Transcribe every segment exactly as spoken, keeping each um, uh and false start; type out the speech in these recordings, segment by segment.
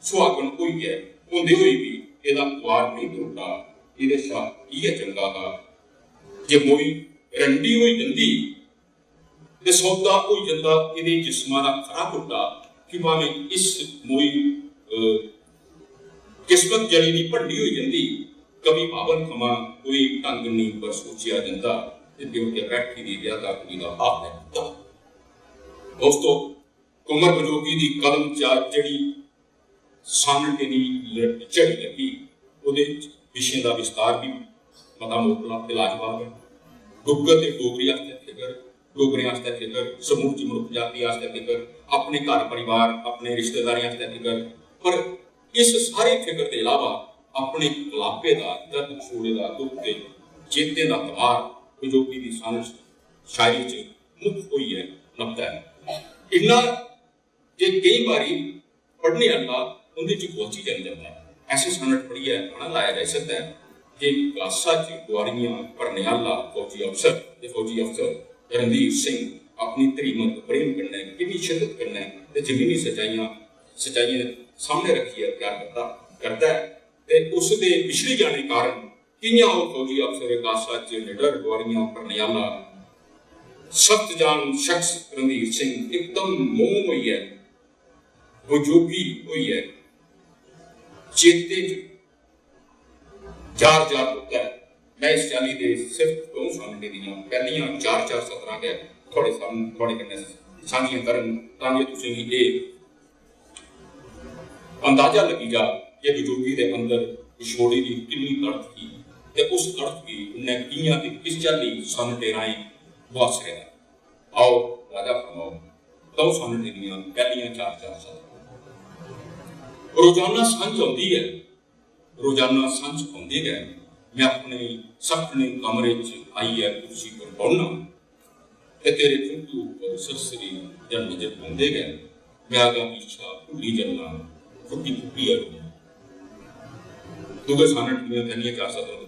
सुहागन होइयै होंदे होई बी एह्दा कुआर नेईं त्रुट्टा। एह्दे शा इ'यै चंगा हा जे मोई रंडी होई जंदी ते सौदा होई जंदा एह्दे जिस्मा दा खरा कुट्टा। कि भामें इस मोई, अ, किस्मत जली दी भंडी होई जंदी, कवि बाबल थमां कोई ढंग नेईं पर सोचेआ जंदा। ते देवके बैठी दी ब्याह्ता कुड़ी दा हाल ऐ दित्ता। दोस्तो, कुंवर बजोगी दी कलम चा जेह्ड़ी सानटें दी ल-, झड़ी लग्गी, ओह्दे च विशें दा विस्तार बी मता मोकला ते लाजवाब ऐ। डुग्गर ते डोगरी आस्तै फिकर, डोगरें आस्तै फिकर, समूलची मनुक्ख जाति आस्तै फिकर, अपने घर परिवार, अपने रिश्तेदारें आस्तै फिकर, पर इस सारी फिकर दे इलावा अपने कलापे दा, दर्द छोड़े दा, दुख ते चेतें दा तमार बजोगी दी सानट शायरी च मुख होइयै लभदा ऐ। इन्ना जे केईं बारी पढ़ने आह्ला उं'दे च गुआची जन जंदा ऐ। ऐसे सानट पढ़ियै पता लाया जाई सकदा ऐ जे गासा च डुआरियां भरने आह्ला फौजी अफसर ते फौजी अफसर रणधीर सिंह अपनी धरीमत प्रेम कन्नै किन्नी शिद्दत कन्नै ते जमीनी सच्चाइयां, सच्चाइयें सामने रक्खियै प्यार करदा, करदा ऐ ते उस दे बिछड़ी जाने कारण कि'यां ओह् फौजी अफसर गासा च निडर डुआरियां भरने आह्ला सख्त जान शख्स रणधीर सिंह इकदम मोम होइयै, बजोगी होइयै, चेते च जार जार होंदा ऐ। में इस चाल्ली दे सिर्फ दो सामने दियां पैह्लियां चार चार सतरां गै थुआढ़े सामने, थुआढ़े कन्नै सांझियां करङ, तां जे तुसें गी एह् अंदाजा लगी जा कि बजोगी दे अंदर विछोड़ी दी किन्नी तड़फ ही ते उस तड़फ गी उन्नै कि'यां ते किस चाल्ली सामने राहें बुआसेआ। आओ, राजा फरमाओ, दो सामने दियां पैह्लियां चार चार सतरां। रोजाना सांझ औंदी ऐ, रोजाना सांझ औंदे गै में अपने सखने कमरे च आइयै कुर्सी पर बौह्ना ते तेरे फोटू उप्पर सरसरी जन्म च पौंदे गै में आगा पीछा भुल्ली जन्ना, फुट्टी फुट्टियै रोना। दूए सानट दियां पैह्लियां चार सतरां।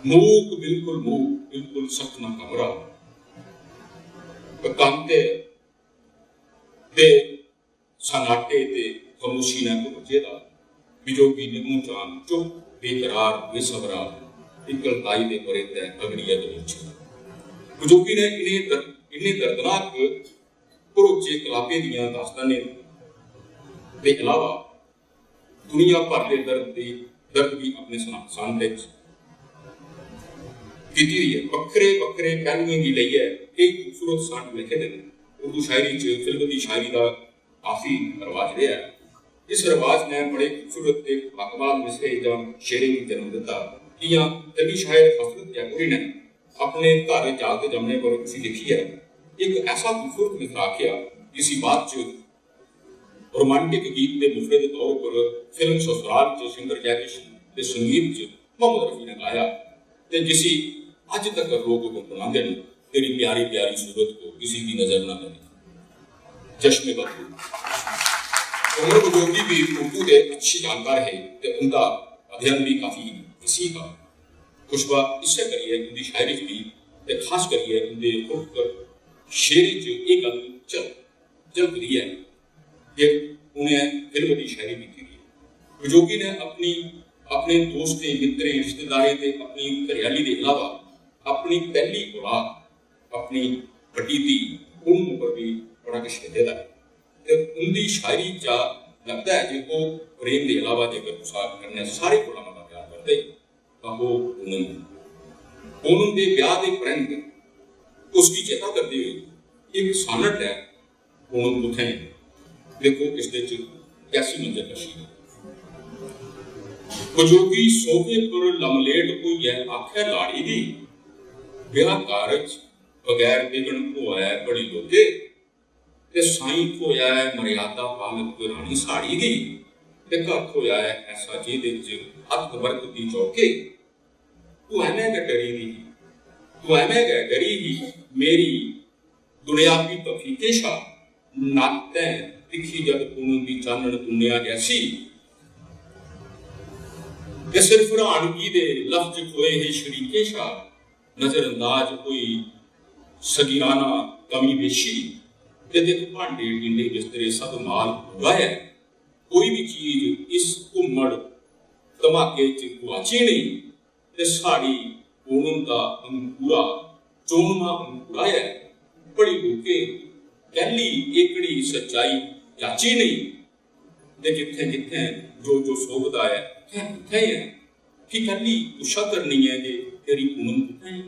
मूक, बिल्कुल मूक, बिल्कुल सखना कमरा। कांते दे सन्नाटे ते खामोशी ने भरोचे दा। बजोगी निम्मू चान चुप, बेकरार, बेसबरा, इक्कलताई दे परेतै अगड़ियै दबोचे दा। बजोगी ने इ'नें दर-, इ'नें दर्दनाक भरोचे कलापें दियां दास्तानें दे इलावा दुनिया भर दे दर्द दी, दर्द गी अपने सना-, सानटे च कीती दी ऐ। बक्खरे बक्खरे पैह्लुएं गी लेइयै केई खूबसूरत सानट लिखे दे न। उर्दू शायरी च फिल्म दी शायरी दा काफी रवाज रेहा ऐ। इस रवाज ने बड़े खूबसूरत ते बाकमाल मिसरे जां शेरें गी जन्म दित्ता। इ'यां कवि शायर हसरत जयपुरी ने अपने घर जागत जम्मने पर उसी दिक्खियै इक ऐसा खूबसूरत मिसरा आखेआ, जिसी बाद च रोमांटिक गीत दे मुखड़े दे तौर पर फिल्म ससुराल च सिंगर जयकिशन दे संगीत च मोहम्मद रफी ने गाया ते जिसी अज्ज तक लोक गुनगुनांदे न, "तेरी प्यारी प्यारी सूरत को किसी की नजर ना लगी।" चश्मे बदलू। उमर बजोगी भी उर्दू दे अच्छे जानकार हे ते उंदा अध्ययन भी काफी वसी हा। खुशबा इस्सै करियै उंदी शायरी च भी ते खास करियै उंदे खुद शेरी च एह् गल्ल झल-, झलकदी ऐ जे उ'नें फिल्म दी शायरी कीती दी ऐ। बजोगी ने अपनी, अपने दोस्तें, मित्तरें, रिश्तेदारें ते अपनी घरेआली दे इलावा अपनी पैह्ली औलाद, अपनी बड्डी धी, उन उप्पर बी बड़ा किश लिखे दा ऐ। ते उंदी शायरी चा लगदा ऐ जे ओह् प्रेम दे इलावा जेकर कुसै कन्नै सारे कोला मता प्यार करदे, तां ओह् पूनम ही। पूनम दे ब्याह दे परैंत उसगी चेता करदे होई इक सानट ऐ, "पूनम कुत्थें ऐ? दिक्खो इसदे च कैसी मंजर कशी ऐ।" बजोगी सोफे पर लमलेट होइयै आखै लाड़ी दी, "ब्याह कारज बगैर विघ्न होआ ऐ बड़ी लोके, ते साईं थ्होआ ऐ मर्यादा पालक रानी साढ़ी गी, ते घर थ्होआ ऐ ऐसा जेह्दे च हत्थ बरकती चौके। तू ऐमें गै डरी दी ही, तू ऐमें गै डरी ही मेरी दुनियावी तफीके शा।" नातें दिक्खी जद पूनम दी चानन दुनिया जैसी, ते सिर्फ रहानगी दे लफ्ज खोए हे शरीकें शा, नजरअंदाज होई सगीराना कमी पेशी, ते दिक्ख भांडे, टींडे, बिस्तरे सब माल पूरा ऐ। कोई बी चीज इस घुम्मड़ धमाके च गुआची नेईं, ते साढ़ी पूनम दा अंकुरा चौनमा अंकुरा ऐ। बड़ी लोकें कैल्ली एह्कड़ी सच्चाई जाची नेईं, ते जित्थें जित्थें जो जो सोभदा ऐ, उत्थें उत्थें ऐ। फ्ही कैल्ली पुच्छा करनी ऐ जे तेरी पूनम कुत्थें ऐ?